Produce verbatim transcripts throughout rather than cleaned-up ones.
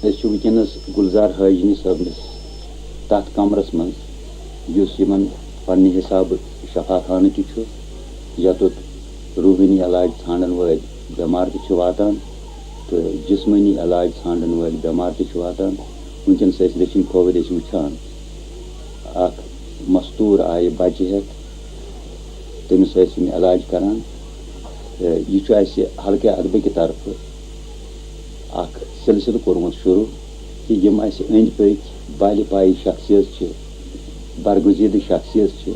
أسۍ چھِ وٕنکیٚنَس گُلزار حاجنی صٲبنِس تَتھ کمرَس منٛز، یُس یِمَن پنٛنہِ حسابہٕ شفا خانہٕ تہِ چھُ، یَتُتھ روحٲنی علاج ژھانٛڈَن وٲلۍ بٮ۪مار تہِ چھِ واتان تہٕ جسمٲنی علاج ژھانٛڈَن وٲلۍ بٮ۪مار تہِ چھِ واتان۔ وٕنکیٚنَس ٲسۍ دٔچھِنۍ کھووٕرۍ أسۍ وٕچھان، اَکھ مستوٗر آیہِ بَچہِ ہٮ۪تھ، تٔمِس ٲسۍ یِم علاج کران۔ تہٕ یہِ چھُ اَسہِ حلقہٕ ادبہٕ کہِ طرفہٕ اکھ سلسلہٕ کوٚرمُت شروع کہِ یِم اَسہِ أنٛدۍ پٔکۍ بالہِ پایہِ شخصیت چھِ، برگزیدٕ شخصیت چھِ،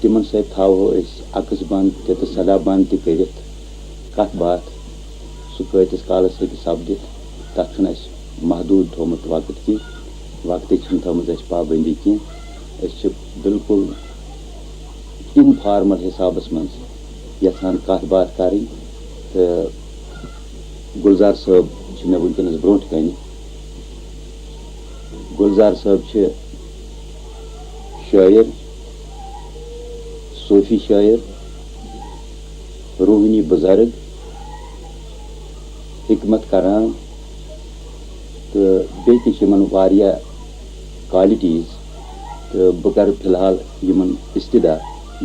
تِمن سۭتۍ تھاوو أسۍ عکس بند تہِ تہٕ صدا بند تہِ کٔرِتھ کتھ باتھ۔ سُہ کۭتِس کالس ہیٚکہِ سپدِتھ، تتھ چھُنہٕ اَسہِ محدوٗد تھوٚومُت وقت کینٛہہ، وقتٕچ چھَنہٕ تھٲومٕژ اَسہِ پابندی کینٛہہ۔ أسۍ چھِ بالکل انفارمل حسابس منٛز یژھان کتھ باتھ کرٕنۍ، تہٕ گلزار صٲب چھِ مےٚ وٕنکیٚنس برونٛٹھ کنہِ۔ گلزار صٲب چھِ شٲعر، صوٗفی شٲعر، روحٲنی بُزرگ، حکمت کران، تہٕ بیٚیہِ تہِ چھِ یِمن واریاہ qualities۔ تہٕ بہٕ کرٕ فی الحال یِمن استدعا،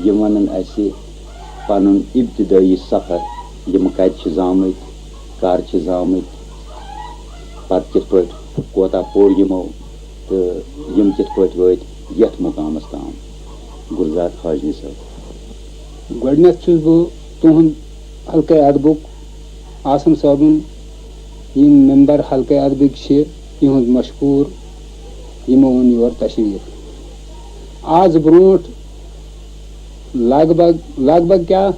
یِم ونن اَسہِ پنُن ابتدٲیی سفر، یِم کتہِ چھِ زامٕتۍ، کر چھِ زامٕتۍ، پتہٕ کِتھ پٲٹھۍ کوتاہ پوٚر یِمو، تہٕ یِم کِتھ پٲٹھۍ وٲتۍ یتھ مقامس تام۔ گلزار حاجنی صٲب۔ گۄڈٕنیتھ چھُس بہٕ تُہُنٛد حلقہٕ ادبُک، عاصم صٲبُن، یِم ممبر حلقہٕ ادبٕکۍ چھِ، تِہُنٛد مشکوٗر، یِمو اوٚن یور تشریٖف۔ آز برونٛٹھ لگ بگ، لگ بگ کیٛاہ،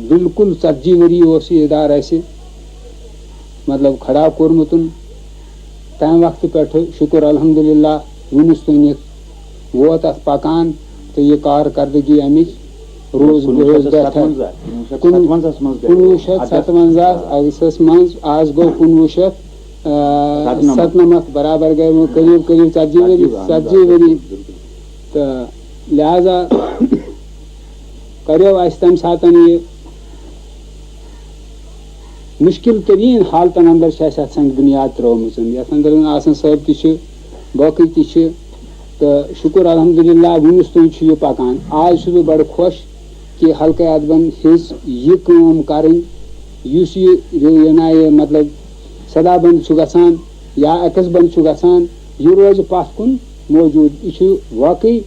بالکل ژتجی ؤری اوس یہِ ادارٕ اَسہِ، مطلب، کھڑا کوٚرمُت۔ تَمہِ وقتہٕ پٮ۪ٹھٕ، شُکُر الحمدللہ، وُنِس تٲنِتھ ووت اَتھ پَکان، تہٕ یہِ کارکردگی اَمِچ روٗز کُنوُہ بروز شیٚتھ بہتر۔ ستوَنزاہ، کُنوُہ شیٚتھ ستوَنزاہَس منٛز گٔے کُنوُہ شیٚتھ ستوَنزاہ اَگستَس منٛز، آز گوٚو کُنوُہ شیٚتھ، آ، ستنَمَتھ۔ ستنَمَتھ، برابر گٔے وۄنۍ قریب قریب ژتجی ؤری، ژتجی ؤری، اَہَن حظ، آ، ژتجی ؤری۔ بِلکُل۔ تہٕ لہذا کریو اَسہِ تَمہِ ساتَن یہِ مُشکِل تریٖن حالتَن اَندَر چھِ اَسہِ اَتھ سَنٛگہِ بُنیاد ترٲومٕژ۔ یَتھ اَندَر آسان صٲب تہِ چھِ، باقٕے تہِ چھِ۔ تہٕ شُکُر الحمدللہ، وُنِس تام چھُ یہِ پَکان۔ آز چھُس بہٕ بَڑٕ خۄش کہِ حلقہٕ ادبَن ہیٚژ یہِ کٲم کَرٕنۍ، یُس یہِ، یہِ نا یہِ مطلب صدا بند چھُ گژھان یا عکس بند چھُ گژھان، یہِ روزِ پَتھ کُن موجوٗد۔ یہِ چھُ واقعی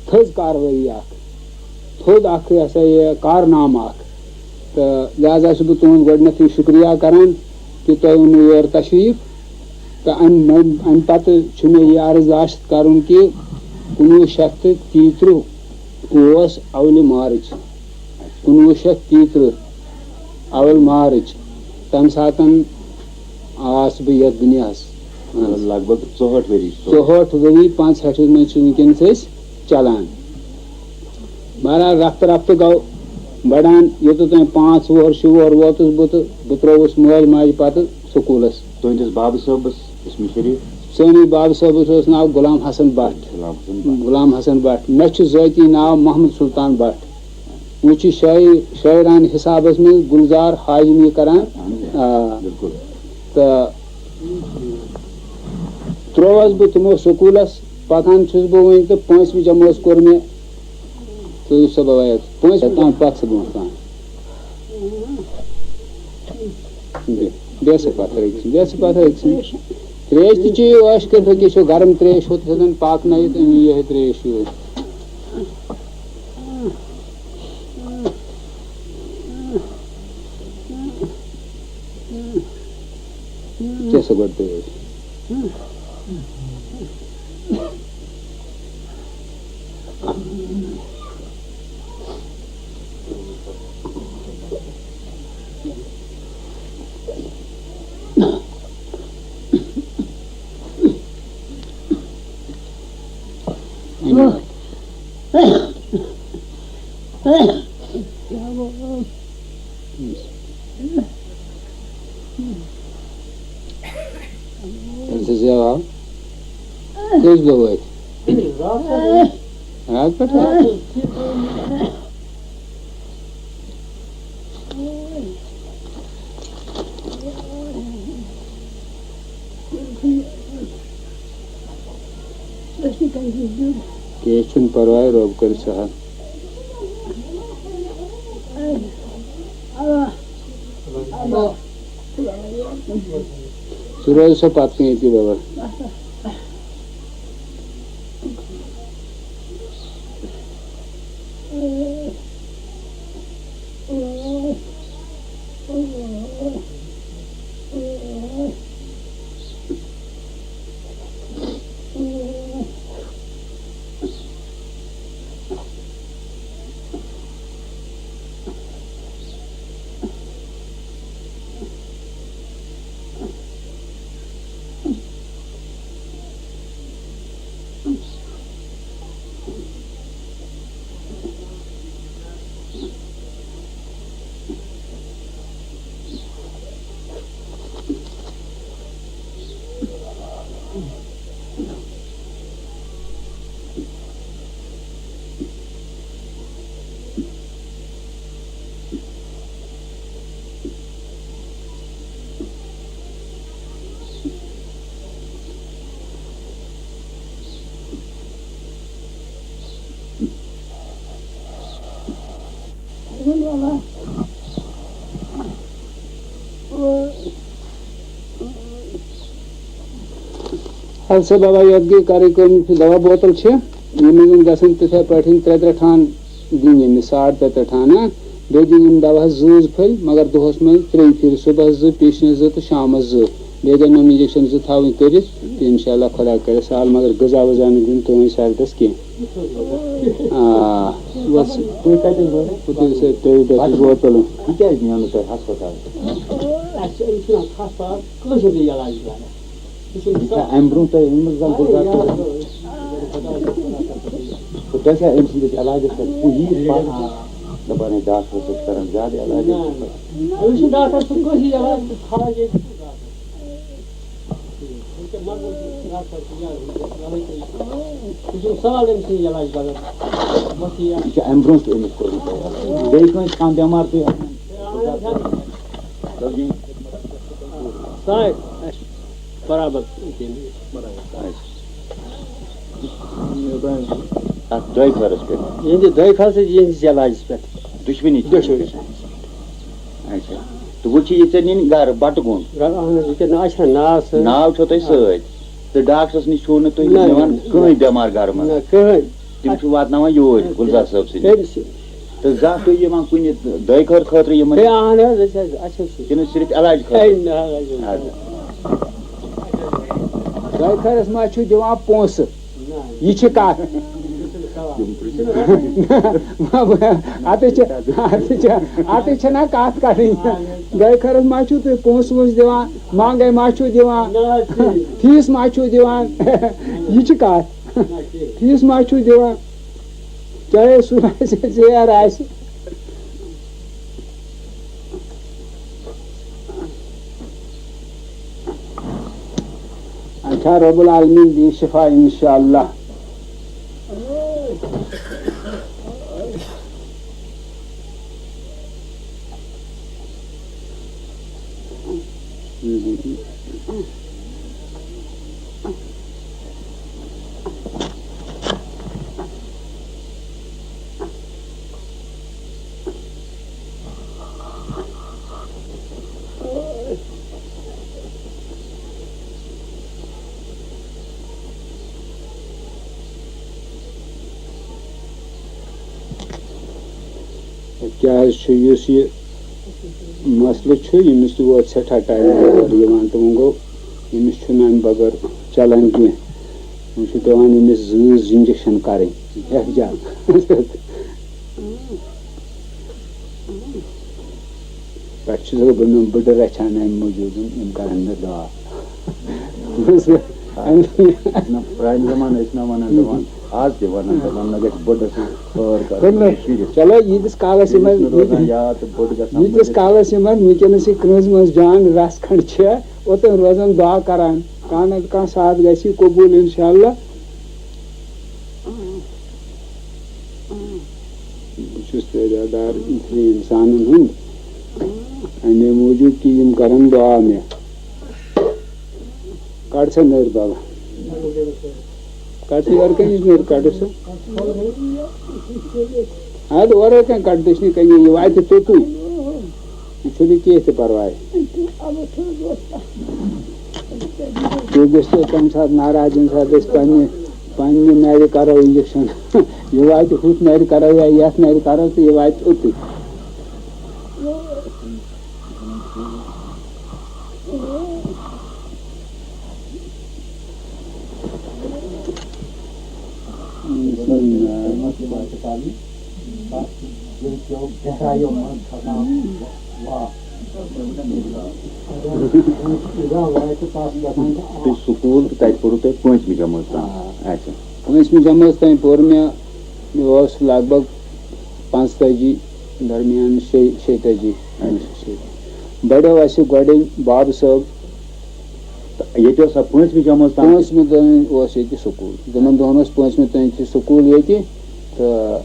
تھٔز کاروٲیی اَکھ، تھوٚد اَکھ، یہِ ہسا یہِ کارنامہٕ اَکھ۔ تہٕ لہذا چھُس بہٕ تُہُنٛد گۄڈٕنیتھٕے شُکریہ کران کہِ تۄہہِ اوٚنوٕ یور تشریٖف۔ تہٕ اَمہِ، اَمہِ، اَمہِ پتہٕ چھُ مےٚ یہِ عرض داشت کرُن کہِ کُنوُہ شیٚتھ تہٕ تیٚیہِ ترٕٛہ اوس اولِ مارٕچ، کُنوُہ شیٚتھ تیٚیہِ ترٕٛہ اول مارٕچ، تَمہِ ساتَن آس بہٕ یَتھ دُنیاہَس منٛز۔ لگ بگ ژُہٲٹھ ؤری۔ ژُہٲٹھ ؤری، پانٛژہٲٹھَس منٛز چھِ وٕنکیٚنَس أسۍ چلان۔ بہرحال، رفتہٕ رفتہٕ گوٚو بڑان، یوٚتَتھ وۄنۍ پانٛژھ وُہُر، شےٚ وُہُر ووتُس بہٕ تہٕ بہٕ ترٛووُس مٲلۍ ماجہِ پتہٕ سکوٗلَس۔ تُہٕنٛدِس بابہٕ صٲبَس، اسمِ شریٖف؟ سٲنِس بابہٕ صٲبَس اوس ناو غلام حسن بٹ۔ غلام حسن بٹ۔ غلام حسن بٹ۔ مےٚ چھُ ذٲتی ناو محمد سلطان بٹ۔ وۄنۍ چھُ شٲعر، شٲعرانہٕ حسابَس منٛز گُلزار حاجنی کران۔ اہن حظ۔ آ۔ بِلکُل۔ تہٕ ترٛووُس بہٕ تِمو سکوٗلَس، پَکان چھُس بہٕ وۄنۍ تہٕ پٲنٛژمہِ جمٲژ کوٚر مےٚ، تُہۍ وٕچھِو سا بابا یَتھ، پٲنٛژمہِ تام پَکھ ژٕ برونٛٹھ پَہَن۔ بیٚہہ، بیٚہہ سا پَتھَر أکِس، بیٚہہ سا پَتھَر أکِس۔ ترٛیش تہِ چیٚیِو عٲش کٔرِتھ، أکیٛاہ چھو گرم ترٛیش ہوٚت ہٮ۪تھ پاکنٲیِتھ، أنِو یِہوٚے ترٛیش یوٗرۍ۔ چےٚ سا گۄڈٕ ترٛیش۔ تیٚلہِ چھِ زٮ۪و آو۔ کٔژ دۄہ وٲتۍ؟ راتہٕ پٮ۪ٹھ؟ کینٛہہ چھُنہٕ پرواے، رۄب کَرِ سہل۔ ژٕ روز سا پَتہٕ کَنۍ ییٚتی، بَبا۔ اَدٕ سا بابا، یَتھ گٔے کَرٕنۍ کٲم، یُس یہِ دوا بوتل چھِ، یِمَن یِم گژھن تِتھَے پٲٹھۍ ترٛےٚ ترٛےٚ ٹھان دِنۍ، ییٚمِس ساڑ ترٛےٚ ترٛےٚ ٹھان، ہہ؟ بیٚیہِ دِنۍ یِم دوا زۭز پھٔلۍ، مگر دۄہَس منٛز ترٛیٚیہِ پھِرِ، صُبحَس زٕ، پیشنَس زٕ تہٕ شامَس زٕ۔ بیٚیہِ گٔے یِم اِنجَکشَن زٕ تھاوٕنۍ کٔرِتھ، تہٕ اِنشاء اللہ خۄدا کَرِ سہل، مگر غذا وَزا نہٕ دیُن تُہٕنٛدِ سایڈَس کینٛہہ۔ آ، بَس۔ تُہۍ کَتہِ حظ روزان؟ بہٕ تُہۍ سۭتۍ تُہۍ پٮ۪ٹھ چھُس ووت تُلُن۔ بہٕ کیٛازِ نِیو نہٕ تۄہہِ ہسپتال؟ اَسہِ چھِ، أمِس چھُنہٕ ہسپتال کٲنٛسہِ ہیوٚتُے علاج کران۔ یہِ چھُنہٕ یہِ چھا اَمہِ برٛونٛہہ تۄہہِ أنمٕژ زَن گُلزار صٲبَس؟ تہٕ تۄہہِ چھا أمۍ سٕنٛدِس علاجَس پٮ۪ٹھ کُنہِ یی پَتہ؟ دَپان ہے ڈاکٹرَس چھِ کران زیادٕ علاج۔ نہ، أمِس چھُنہٕ ڈاکٹر سُنٛد کٲنٛسہِ علاج، خاص ییٚتہِ چھُنہٕ ڈاکٹر۔ یہِ چھُ سوال أمۍ سٕنٛدِ علاج بغٲر۔ بس یہِ۔ یہِ چھُ اَمہِ برٛونٛہہ تہِ أمِس کوٚرمُت علاج۔ بیٚیہِ کٲنٛسہِ کانٛہہ بٮ۪مار تُہۍ؟ سارے اَسہِ برابر۔ اَتھ دۄیہِ خٲرَس پٮ۪ٹھ؟ یِہِنٛدِس دۄیہِ خٲرَس، یِہِنٛدِس علاجَس پٮ۪ٹھ۔ دُشمنی چھِ؟ دُشمنی۔ اچھا۔ تہٕ وۄنۍ چھِ یہِ ژےٚ نِنۍ گرٕ، بَٹہٕ گوٚنٛد؟ گرٕ، اَہَن حظ، یہِ کیٛاہ ناو چھُنہ ناو سۭتۍ؟ ناو چھو تۄہہِ سۭتۍ؟ تہٕ ڈاکٹرَس نِش چھُو نہٕ تُہۍ نہ، نِوان نہ، کٕہٕنۍ بٮ۪مار گرٕ منٛز؟ نہ، کٕہٕنۍ۔ تِم چھِ واتناوان یوٗرۍ گُلزار صٲب سٕنٛدِ؟ تٔمۍ سٕے۔ تہٕ زانٛہہ تُہۍ یِوان کُنہِ دۄیہِ خٲر خٲطرٕ یِمَن؟ ہے، اَہَن حظ، أسۍ حظ، اَسہِ حظ چھِ۔ کِنہٕ صرف علاج خٲطرٕ؟ ہے، نہ حظ، اَدٕ۔ دۄیہِ خٲرَس ما چھُو دِوان پونٛسہٕ؟ یہِ چھِ کَتھ۔ اَتہِ چھِ، اَتہِ چھِ، اَتہِ چھِنہ کَتھ کَرٕنۍ۔ گَرِ خٲرَس ما چھُو تُہۍ پونٛسہٕ وونٛسہٕ دِوان؟ مانٛگَے ما چھُو دِوان؟ فیٖس ما چھُو دِوان؟ یہِ چھِ کَتھ۔ فیٖس ما چھُو دِوان؟ چاہے سُہ آسہِ، ژیر آسہِ۔ اچھا، رب العالمین دی شفا انشاءاللہ۔ کیٛاہ حظ چھُ یُس یہِ مسلہٕ چھُ، ییٚمِس تہِ ووت سٮ۪ٹھاہ ٹایم یِوان، تہٕ وۄنۍ گوٚو، ییٚمِس چھُنہٕ اَمہِ بغٲر چلان کینٛہہ۔ وۄنۍ چھُ پٮ۪وان ییٚمِس زۭز انجکشن کَرٕنۍ۔ ہیٚکھ جان۔ پٮ۪ٹھٕ چھُس بہٕ یِمَن بٕڈٕ رَچھان اَمہِ موٗجوٗب، یِم کَرَن مےٚ دعا۔ نہ، پرٛانہِ زمانہٕ ٲسۍ نہ وَنان، دَپان، آز تہِ وَنان، دَپان، نہ گژھِ بٕڈَس سۭتۍ خٲر کَرُن، کوٚر مےٚ، شُرِس۔ چلو، ییٖتِس کالَس ییٚمِس یِمَن، نہٕ روزان یاد تہٕ بٕڈ گژھان ییٖتِس مٔشِتھ۔ کالَس یِمَن وٕنکیٚنَس یہِ کٕنٛز منٛز جان رَژھ کھنٛڈ چھےٚ، اوٚتَن روزَن دعا کَران۔ کانٛہہ نَتہٕ کانٛہہ ساتھ گژھِ یہِ قبوٗل، اِنشاءاللہ۔ بہٕ چھُس تعداد دار اِنسانَن ہُنٛد، اَمے موٗجوٗب کہِ یِم کَرَن دُعا مےٚ۔ کَڑ سا نٔر بَبہٕ۔ کَڑ سا یورٕ کَنہِ نٔر، کَڑ سا۔ اَدٕ اورَے کَنہِ کَڑ، دٔچھنہِ کَنہِ، یہِ واتہِ توٚتُے۔ یہِ چھُنہٕ کینٛہہ تہِ پَرواے۔ تُہۍ گٔژھِو تَمہِ ساتہٕ ناراض، ییٚمہِ ساتہٕ أسۍ پنٛنہِ، پنٛنہِ نَرِ کَرو اِنجَکشَن۔ یہِ واتہِ ہُتھ نَرِ کَرو یا یَتھ نَرِ کَرو تہٕ یہِ واتہِ اوٚتُے۔ تُہۍ سکوٗل تہٕ تَتہِ پوٚرُو تۄہہِ پٲنٛژمہِ جمٲژ تام؟ آ۔ اچھا۔ پٲنٛژمہِ جمٲژ تام پوٚر مےٚ، مےٚ اوس لگ بگ پانٛژتٲجی درمیان، شے-، شیٚتٲجی۔ اچھا۔ بڑیو اَسہِ گۄڈٕنۍ بابہٕ صٲب۔ تہٕ ییٚتہِ اوس سا پٲنٛژمہِ جمٲژ تام؟ پٲنٛژمہِ تام اوس ییٚتہِ سکوٗل۔ تِمن دۄہن اوس پٲنٛژمہِ تام تہِ سکوٗل ییٚتہِ۔ تہٕ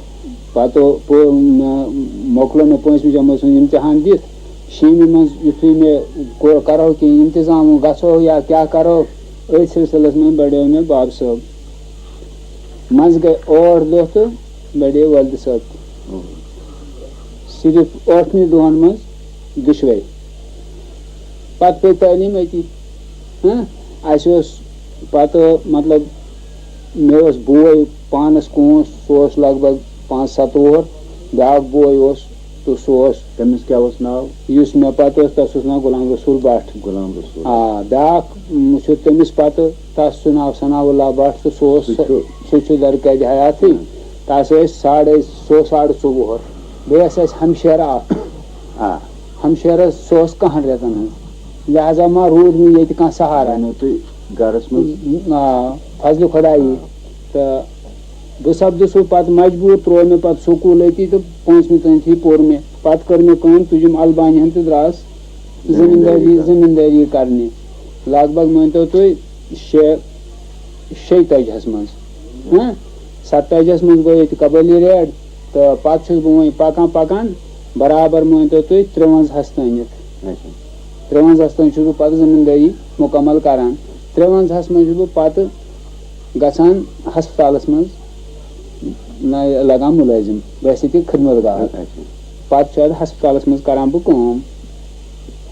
پتہٕ پوٚر مےٚ، مۄکلو مےٚ پٲنٛژمہِ جمٲژ ہُنٛد امتحان دِتھ۔ شیٚیمہِ منٛز یُتھُے مےٚ کوٚر، کرو کینٛہہ انتظام، گژھو یا کیٛاہ کرو، أتھۍ سلسلس منٛز بڑیو مےٚ بابہٕ صٲب۔ منٛزٕ گٔے ٲٹھ دۄہ تہٕ بڑے وۄلدِ صٲب تہِ۔ صرف ٲٹھنٕے دۄہن منٛز دُشوے۔ پتہٕ پیٚیہِ تعلیٖم أتی۔ ہاں، اَسہِ اوس پتہٕ، مطلب، مےٚ اوس بوے پانس کونٛس، سُہ اوس لگ بگ پانٛژھ ستھ وُہُر، بیٛاکھ بوے اوس تہٕ سُہ اوس۔ تٔمِس کیٛاہ اوس ناو؟ یُس مےٚ پتہٕ اوس، تَس اوس ناو غلام رسول بٹ۔ غلام رسول۔ آ، بیٛاکھ، م، چھُ تٔمِس پتہٕ، تَس چھُ ناو ثناء اللہ بٹ تہٕ سُہ اوس، سُہ چھُ سُہ چھُ درقید حیاتٕے۔ تَس ٲسۍ ساڑے، سُہ اوس ساڑٕ ژوٚوُہ وُہُر۔ بیٚیہِ ٲس اَسہِ ہمشیرٕ اکھ۔ آ۔ ہمشیرٕ، سُہ اوس کَہَن رٮ۪تَن ہُنٛد۔ لہذا ما روٗد نہٕ ییٚتہِ کانٛہہ سہارا۔ وَنو تُہۍ گَرَس منٛز؟ آ، فضلِ خۄدایی۔ تہٕ بہٕ سَپدُس وۄنۍ پَتہٕ مجبوٗر، ترٛوو مےٚ پَتہٕ سکوٗل أتی تہٕ پٲنٛژمہِ تام تھی پوٚر مےٚ۔ پَتہٕ کٔر مےٚ کٲم، تُجِم البانہِ ہَن تہٕ درٛاس زٔمیٖندٲری، زٔمیٖندٲری زٔمیٖندٲری کَرنہِ۔ لگ بگ مٲنۍتو تُہۍ شےٚ، شیٚیہِ تٲجِہَس منٛز۔ ہاں؟ ستٲجِہَس منٛز گوٚو ییٚتہِ قبٲیلی ریڈ، تہٕ پَتہٕ چھُس بہٕ وۄنۍ پَکان پَکان برابر مٲنۍتو تُہۍ ترٛوَنٛزاہَس تٲنِتھ۔ اچھا۔ ترٛوَنٛزاہَس تام چھُس بہٕ پَتہٕ زٔمیٖندٲری مُکمل کَران۔ ترٛوَنٛزاہَس منٛز چھُس بہٕ پَتہٕ گژھان ہسپتالَس منٛز، نہ، لَگان مُلٲزِم، بہٕ ٲسۍ ییٚتہِ خدمت گار۔ اچھا۔ پَتہٕ چھُ اَتھ ہسپتالَس منٛز کَران بہٕ کٲم۔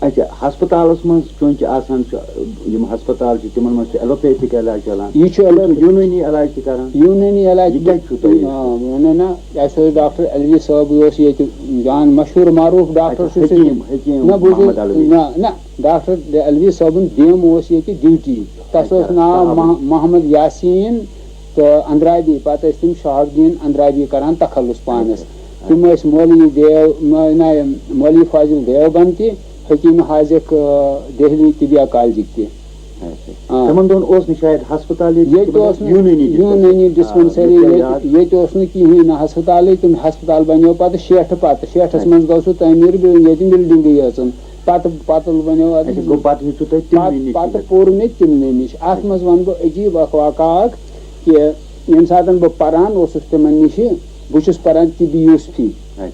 اچھا، ہسپتالس منٛز چونکہ آسان چھُ، یِم ہسپتال چھِ، تِمن منٛز چھُ ایلوپیتھک علاج چلان۔ یہِ چھُ تُہۍ چھِو ایلوپیتھک۔ یوٗنٲنی علاج تہِ کران؟ یوٗنٲنی علاج یہِ تہِ کیٛازِ چھُو تۄہہِ یہِ؟ آ، وَنو نہ، اَسہِ اوس ڈاکٹر علوی صٲب، یہِ اوس ییٚتہِ جان مشہوٗر معروٗف ڈاکٹر اچھا، چھُ سُہ۔ حکیٖم، حکیٖم نہ، بوٗزِو، محمد علوی۔ نہ، نہ، ڈاکٹر علوی صٲبُن ڈی ایم اوس ییٚتہِ ڈیوٹی۔ تَس اوس اچھا، ناو صاحب۔ مح-، محمد یاسیٖن۔ تہٕ اندرابی، پتہٕ ٲسۍ تِم شہاب الدین اندرابی کران تخلص پانس۔ اچھا۔ تِم ٲسۍ مولوی دیو، مہ-، نہ، مولوی فاضل دیوبند تہِ، حکیم حاذق، آ، دہلی طبیہ کالجٕکۍ تہِ۔ اچھا۔ آ۔ تِمن دۄہن اوس نہٕ شاید ہسپتال ییٚتہِ، ییٚتہِ تِمن اوس اوس نہٕ یوٗنٲنی ڈسپنسری۔ یوٗنٲنی آ، ڈسپنسری، مےٚ چھےٚ ییٚتہِ، یاد۔ ییٚتہِ اوس نہٕ کِہیٖنۍ نہٕ ہسپتالٕے۔ تِم ہسپتال بنیو پتہٕ شیٹھٕ پتہٕ، شیٹھس اچھا۔ منٛز گوٚو سُہ تعمیٖر، بیٚیہِ ییٚتہِ بلڈنگٕے یٲژن۔ پتہٕ، پتہٕ بنیو اتھ اچھا، گوٚو پتہٕ ہیٚژوٕ تۄہہِ تِمنٕے پتہٕ، نِش پتہٕ یہِ؟ پوٚر مےٚ تِمنٕے نِش۔ اتھ منٛز ونہٕ بہٕ عجیٖب اکھ واقعہ اکھ۔ کہِ ییٚمہِ ساتَن بہٕ پَران اوسُس تِمَن نِشہِ، بہٕ چھُس پَران طِبِ یوٗسفی۔ اچھا۔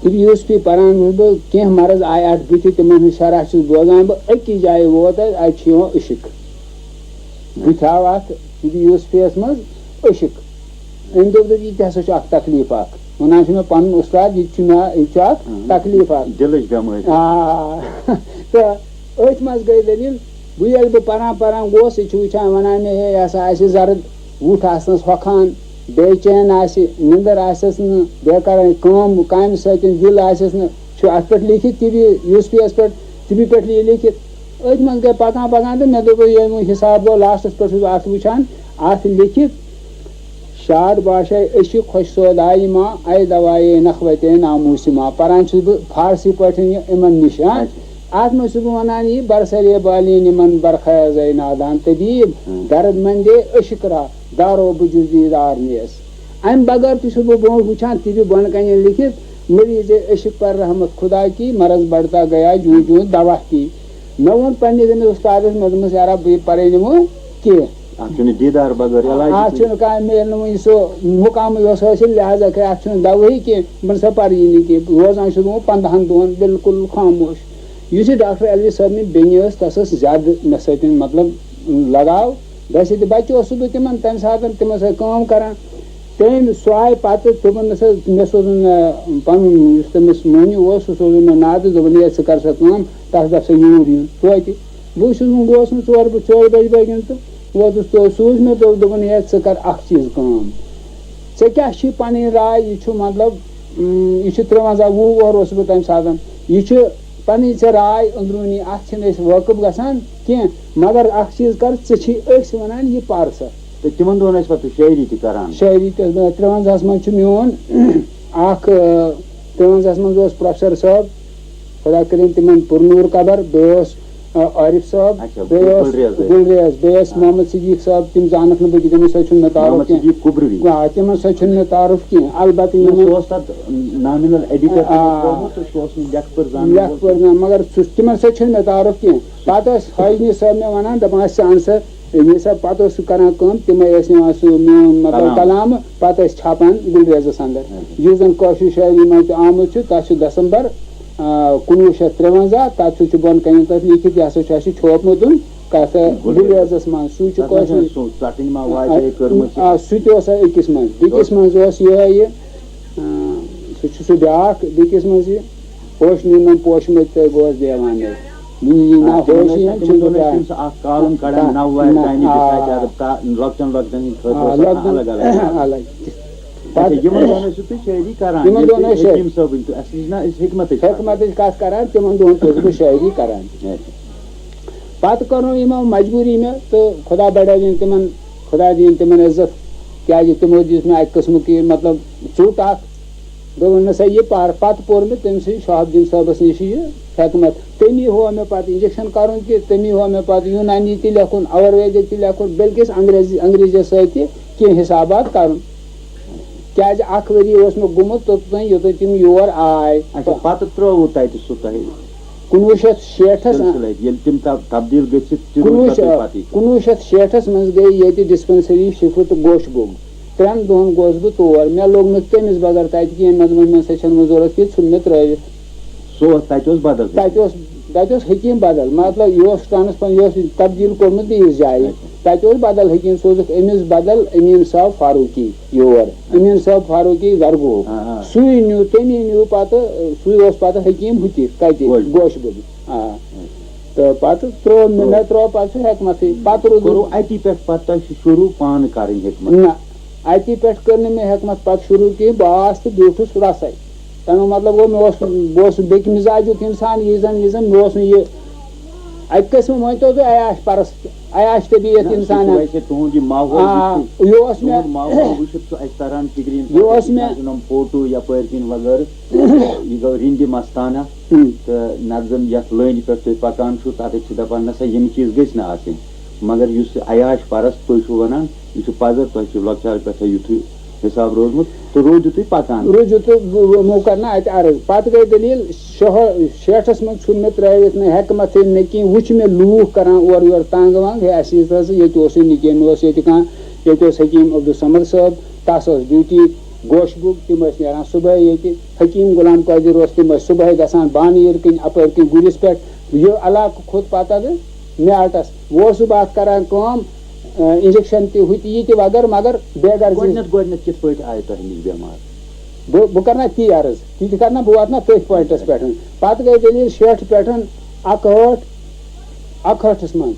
طِبِ یوٗسفی پَران اوسُس بہٕ، کینٛہہ مرض آیہِ اَتھ بٕتھِ، تِمَن ہٕنٛز شرح چھُس بوزان بہٕ، أکِس جایہِ ووت اَتہِ، اَتہِ چھُ یِوان عشق۔ بٕتھِ آو اَتھ طِبِ یوٗسفیَس منٛز عشق۔ أمۍ دوٚپ، دوٚپ، "یہِ تہِ ہسا چھُ اَکھ تکلیٖف اَکھ۔" وَنان چھُ مےٚ پَنُن اُستاد، "یہِ تہِ چھُ مےٚ، یہِ تہِ چھُ اَکھ اہم۔ تکلیٖف اَکھ۔" دِلٕچ بٮ۪مٲرۍ۔ آ، تہٕ أتھۍ منٛز گٔے دٔلیٖل، بہٕ ییٚلہِ بہٕ پَران پَران گوس، یہِ چھُ وٕچھان، وَنان مےٚ، "ہے، یہِ ہسا آسہِ زَرٕد وُٹھ آسنَس ہۄکھان، بے چین آسہِ، نِندٕر آسٮ۪س نہٕ، بیٚیہِ کَران کٲم کامہِ سۭتۍ دِل آسٮ۪س نہٕ۔" چھُ اَتھ پٮ۪ٹھ لیکھِتھ، طِبی یوٗسفیَس پٮ۪ٹھ، طِبی پٮ۪ٹھ یہِ لیکھِتھ۔ أتھۍ منٛز گٔے پَکان پَکان تہٕ مےٚ دوٚپ، ییٚلہِ وۄنۍ حِساب گوٚو، لاسٹَس پٮ۪ٹھ چھُس بہٕ اَتھ وٕچھان، اَتھ لیکھِتھ، شاد باشے عشق خوش سودائی ما، اے دوائے نخوتِ ناموس ما۔ پران چھُس بہٕ فارسی پٲٹھۍ یہِ یِمن نِش، ہاں۔ اچھا۔ اَتھ منٛز چھُس بہٕ وَنان، یہِ برسرِ بالین من برخیز اے نادان طبیب، ہاں۔ درد مندے عشق را دارو بجز دیدار نیز۔ اَمہِ بغٲر تہِ چھُس بہٕ برونٛٹھ وٕچھان، تہِ چھُ بۄنہٕ کَنہِ لیکھِتھ، مریض عشق پر رحمت خدا کی، مرض بڑھتا گیا جوں جوں دوا کی۔ مےٚ ووٚن پننِس أمِس اُستادَس، مےٚ دوٚپمَس، "یارا، بہٕ پَرے نہٕ وۄنۍ کینٛہہ۔" اَتھ چھُنہٕ دیٖدار بغٲر علاج اَتھ تہِ۔ چھُنہٕ کانٛہہ، مےٚ ییٚلہِ نہٕ وۄنۍ سُہ مُقامٕے اوس حٲصِل، لہذا کٔر اَتھ چھُنہٕ دَوہٕے کینٛہہ، بہٕ نہ سا پَرٕ یی نہٕ کینٛہہ۔ روزان چھُس بہٕ وۄنۍ پنٛداہَن دۄہَن بِلکُل خاموش۔ یُس یہِ ڈاکٹر علوی صٲبنہِ بیٚنہِ ٲس، تَس ٲس زیادٕ مےٚ سۭتۍ، مطلب، لگاو۔ بس ییٚتہِ بَچہِ اوسُس بہٕ تِمَن، تَمہِ ساتہٕ تِمَن سۭتۍ کٲم کران۔ تٔمۍ، سُہ آے پَتہٕ، دوٚپُن، مےٚ سا، مےٚ سوزُن، آ، پَنُن یُس تٔمِس مٔہنیوٗ اوس، سُہ سوزُن مےٚ نادٕ، دوٚپُن، "ہے، ژٕ کر سا کٲم، تَس دَپ سا یوٗرۍ یُن توتہِ۔" بہٕ چھُس وۄنۍ، گوس نہٕ ژور بہ-، ژورِ بَجہِ بٲگٮ۪ن تہٕ ووتُس توتہِ۔ سوٗز مےٚ، دوٚپ، دوٚپُن، "ہے، ژٕ کر اکھ چیٖز کٲم، ژےٚ کیٛاہ چھِ پَنٕنۍ راے؟" یہِ چھُ، مطلب، اۭں، یہِ چھُ ترٛےٚ وَنٛزاہ، وُہ وُہُر اوسُس بہٕ تَمہِ ساتہٕ۔ یہِ چھُ پَنٕنۍ ژےٚ راے أنٛدروٗنی، اَتھ چھِنہٕ أسۍ وٲقف گژھان کینٛہہ، مگر اَکھ چیٖز کر، ژےٚ چھی أسۍ وَنان، یہِ پَر سا۔ تہٕ تِمن دۄہن ٲسۍ پَتہٕ تُہۍ شٲعری تہِ کران؟ شٲعری تہِ ٲس بَنان۔ ترٛےٚ وَنٛزاہَس منٛز چھُ میون اَکھ، آ، ترٛےٚ وَنٛزاہَس منٛز اوس پروفیسر صٲب، خۄدا کٔرِنۍ تِمن پُرنوٗر قبر، بیٚیہِ اوس، آ، عارف صٲب، اچھا، بیٚیہِ اوس گُلریز ٲسۍ۔ گُلریز، بیٚیہِ ٲسۍ، آ، محمد صدیق صٲب، تِم زانَکھ نہٕ بہٕ کینٛہہ، تِمَن سۭتۍ چھُنہٕ مےٚ تعارُف محمد کینٛہہ۔ صدیق کُبروی۔ آ، تِمَن سۭتۍ چھُنہٕ مےٚ تعارُف کینٛہہ۔ البتہ نہ، یِمَن سُہ اوس تَتھ نامِنل ایڈیٹر تہِ آ، تھوٚومُت تہٕ سُہ اوس نہٕ لیکھہٕ پٔر زانَن لیکھہٕ وول پٔر کینٛہہ۔ نہ، مگر سُہ، تِمَن سۭتۍ چھُنہٕ مےٚ تعارُف کینٛہہ۔ پَتہٕ ٲسۍ حٲجنہِ صٲب مےٚ وَنان، دَپان ٲسۍ، "ژٕ اَن سا"، ییٚمہِ ساتہٕ پَتہٕ اوس سُہ کَران کٲم، تِمَے ٲسۍ نِوان سُہ میون، مطلب، کلام۔ کلامہٕ، پَتہٕ ٲسۍ چھاپان گُلریزَس اَندَر۔ اچھا۔ یُس زَن کٲشِر شٲعری منٛز تہِ آمُت چھُ، تَتھ چھُ دسمبر، آ، کُنوُہ شیٚتھ ترٛوَنٛزاہ، تَتھ سُہ چھُ بۄن کَنہِ تَتھ لیٖکھِتھ، یہِ ہسا چھُ اَسہِ چھوپمُت کَتھ، گُلریز۔ گُلریزَس منٛز۔ سُے چھُ تَتھ منٛز کٲشِر۔ چھےٚ سُہ ژَٹٕنۍ ما واجے آ، کٔرمٕژ؟ آ، سُہ تہِ اوس أکِس منٛز۔ بیٚکِس منٛز اوس یِہوٚے یہِ، آ، سُہ چھُ سُہ بیٛاکھ، بیٚکِس منٛز یہِ، "ہوش نیٖنم پوشہِ مٔتۍ تہٕ گوس دیوانے۔" وُنہِ یی نہ آ، تِمن ہوشی ٲسۍ، ہُنٛد تِمن چھُنہٕ دۄہن ٲسۍ بہٕ تِم سُہ اکھ کالم کڑان، نہ، نو وارِ نہ، دانہِ آ۔ بِساتہِ عرب کا-، لۄکٹٮ۪ن لۄکٹٮ۪ن ہٕنٛدِ خٲطرٕ آ، اوس آسان لۄکٹٮ۪ن الگ الگ عرب۔ الگ۔ اچھا، پتہٕ یِمن دۄہن ٲسِو تُہۍ شٲعری کران، یِمن ییٚلہِ دۄہن تُہۍ ٲسۍ شٲعری۔ حکیٖم صٲبٕنۍ تہٕ اَسہِ نِش نہ أسۍ حکمتٕچ کتھ۔ حکمتٕچ کتھ کران، تِمن دۄہن چھُس بہٕ شٲعری کران۔ اچھا۔ پتہٕ کٔرٕم یِمو مجبوٗری مےٚ تہٕ خۄدا بڑٲوِن تِمن، خۄدا دِیِن تِمن عزت، کیازِ تِمو دِژ مےٚ اکہِ قٕسمُک یہِ، مطلب، ژوٚٹ اکھ۔ دوٚپُن، "نہ سا، یہِ پَر۔" پَتہٕ پوٚر مےٚ تٔمۍ سٕے شہاب الدین صٲبَس نِش یہِ حکمت۔ تٔمی ہوو مےٚ پَتہٕ انجیکشن کَرُن تہِ، تٔمی ہوو مےٚ پَتہٕ یوٗنانی تہِ لیکھُن، آیُرویدِک تہِ لیکھُن، بلکہِ اَنگریزی، اَنگریزیَس سۭتۍ تہِ کینٛہہ حسابات کَرُن۔ کیٛازِ اَکھ ؤری اوس مےٚ گوٚمُت توٚتام، یوٚتام تِم یور آے۔ اچھا، پَتہٕ ترٛووُ تَتہِ سُہ تۄہہِ کُنوُہ شیٚتھ شیٹھَس، سلسلہٕ؟ ییٚلہِ تِم تب-، تبدیٖل گٔژھِتھ تہِ روٗد کُنوُہ پَتہٕ شیٚتھ، پَتٕے۔ کُنوُہ شیٚتھ شیٹھَس منٛز گٔے ییٚتہِ ڈسپنسری شفٹ گوش بُگ۔ ترٛٮ۪ن دۄہن گوس بہٕ تور۔ مےٚ لوٚگ نہٕ تٔمِس بغٲر تَتہِ کینٛہہ۔ مےٚ دوٚپمَس، "مےٚ سا چھَنہٕ وۄنۍ ضوٚرَتھ کینٛہہ"، ژھُن مےٚ ترٛٲوِتھ۔ سُہ اوس، تَتہِ اوس بدل۔ تَتہِ اوس، تَتہِ اوس حکیٖم بدل۔ مطلب، یہِ اوس ٹرانسفر، یہِ اوس تبدیٖل کوٚرمُت بیٚیِس جایہِ۔ اچھا۔ تَتہِ اوس بدل حکیٖم، سوزُکھ أمِس بدل، أمیٖن صٲب فاروقی یور۔ اچھا۔ أمیٖن صٲب فاروقی گرگوہُک۔ آ، آ۔ سُے نیوٗ، تٔمی نیوٗ پتہٕ، سُے اوس پتہٕ حکیٖم ہُتہِ، کَتہِ؟ گوش۔ گوش بُگہِ۔ آ۔ اچھا۔ تہٕ پتہٕ ترٛوو مےٚ، مےٚ ترٛوو پتہٕ سُہ حکمتٕے۔ پتہٕ روٗدُس کوٚروٕ بہٕ اَتی پٮ۪ٹھ پتہٕ تۄہہِ شروٗع پانہٕ کرٕنۍ حکمت؟ نہ، اَتی پٮ۪ٹھ کٔر نہٕ مےٚ حکمت پتہٕ شروٗع کینٛہہ۔ بہٕ آس تہٕ بیوٗٹھُس رَسَے۔ تَمیُک مطلب گوٚو، مےٚ اوس، بہٕ اوسُس بیٚکہِ مِزاجُک اِنسان، یہِ زَن، یہِ زَن مےٚ اوس نہٕ یہِ اَکہِ قٕسمہٕ، مٲنۍ تو تُہۍ، عیاش پرست، عیاش طبیعت نہ، سُہ چھُ اِنسان۔ ویسے تُہُنٛد یہِ ماحول آ، وٕچھِتھ، یہِ اوس مےٚ، تُہُنٛد ماحول وٕچھِتھ چھُ اَسہِ تَران فِکرِ، ییٚمہِ یہِ ساتہٕ اوس أسۍ مےٚ نَژُن یِم فوٹو یَپٲرۍ کِنۍ وغٲرٕ، یہِ گوٚو رِنٛدِ مستانہ۔ ہُم۔ تہٕ نَتہٕ زَن یَتھ لٲنٛجہِ پٮ۪ٹھ تُہۍ پَکان چھُو، تَتٮ۪تھ چھِ دَپان، نہ سا، یِم چیٖز گٔژھۍ نہٕ آسٕنۍ۔ مگر یُس یہِ عیاش پرست تُہۍ چھِو وَنان، یہِ چھُ پَزر، تۄہہِ چھُ لۄکچارٕ پٮ۪ٹھَے یُتھُے حِساب روٗدمُت، تہٕ روٗدِو تُہۍ پَکان۔ روٗدِو تہٕ بہٕ، بہٕ، بہٕ کَرٕ نا اَتہِ عرض۔ پَتہٕ گٔے دٔلیٖل، شُہٲ-، شیٹھَس منٛز ژھُن مےٚ ترٛٲوِتھ نہٕ حکمتٕے نہٕ کینٛہہ۔ وٕچھ مےٚ لوٗکھ کَران اورٕ یورٕ تنٛگ ونٛگ، ہے، اَسہِ ییٖژ ٲس، ییٚتہِ اوسُے نہٕ کینٛہہ، مےٚ اوس ییٚتہِ کانٛہہ، ییٚتہِ اوس حکیٖم عبدالصمد صٲب، تَس ٲس ڈیوٹی گوش بُگ، تِم ٲسۍ نیران صُبحٲے ییٚتہِ۔ حکیٖم غلام قٲدِر اوس، تِم ٲسۍ صُبحٲے گژھان بانہٕ ییٖر کِنۍ اَپٲرۍ کِنۍ گُرِس پٮ۪ٹھ۔ یہِ علاقہٕ کھوٚت پَتہٕ مےٚ اَٹَس۔ وۄنۍ اوسُس بہٕ اَتھ کَران کٲم، آ، انجیکشن تہِ ہُہ تہِ یہِ تہِ وغٲرٕ، مگر بے غرضی۔ گۄڈٕنٮ۪تھ، گۄڈٕنٮ۪تھ کِتھ پٲٹھۍ آیہِ تۄہہِ نِش بٮ۪مار؟ بہٕ، بہٕ کرٕ نا تی عرض، تی تہِ کرٕ نا، بہٕ واتہٕ نا تٔتھۍ پوینٹس پٮ۪ٹھ۔ پتہٕ گٔے دٔلیٖل شیٹھ پٮ۪ٹھ اکہٕ ہٲٹھ، اکہٕ ہٲٹھس منٛز